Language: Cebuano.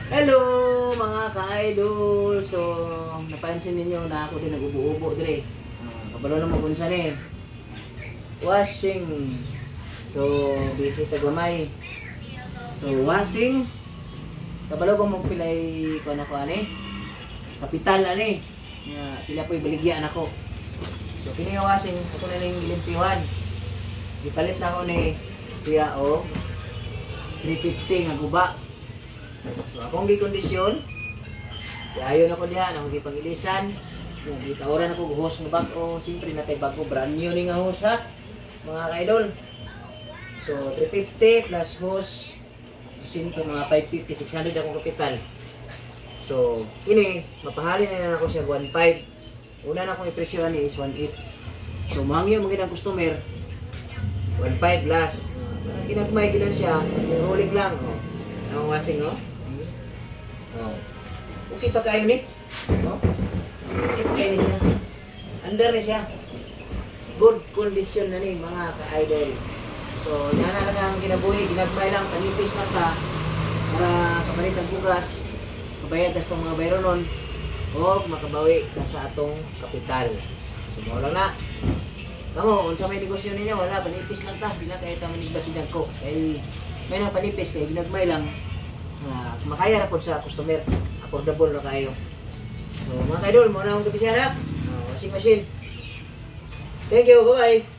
Hello, mga ka-idol! So, napansin ninyo na ako din nag-ubo-ubo dire. Ah, kabalo na mo kung saan eh. Washing. So, busy tagamay. So, washing. Kabalo ba mo pilay kuan ako ani? Kapital ani. Nga pila po'y baligyan ako. So, kini nga washing, ako na ning gilimpihan. Gipalit na ako ni Kuya o 350 nga guba. So akong gikondisyon, ayon ako diha, akong gipangilisan, nga gitaoran ako og hose nga bag-o, siyempre natay bago, brand new ni nga hose ha, mga ka-idol. So 350 plus hose, sinto mga 550, 600 akong kapital. So kini, mapahalin na na ako siya 1.5. Una na akong ipresyo ani is 1.8. So mahangyo mo ang customer, 1.5 plus. Ginagmay gilan siya, rolling lang. Oh. Ang washing, oh. Oh. Okay pa kayo ni? Oh. Okay pa kayo ni siya. Under ni siya. Good condition na ni, mga ka-idol. So, yan na lang ang kinabuhi, ginagmay lang, panipis lang ta para kapalit ang bugas, kabayad tas pang mga bayronon, o makabawi ka sa atong kapital. So, mao lang na. Kamo, unsa may negosyo ninyo, wala, panipis lang ta, di na kayo ta manigbasidan ko. Kay may nang panipis, kay ginagmay lang, makaya ra pod sa customer, affordable ra kayo. So, mga kaidol, mao na akong kabisera. Washing machine. Thank you, bye-bye.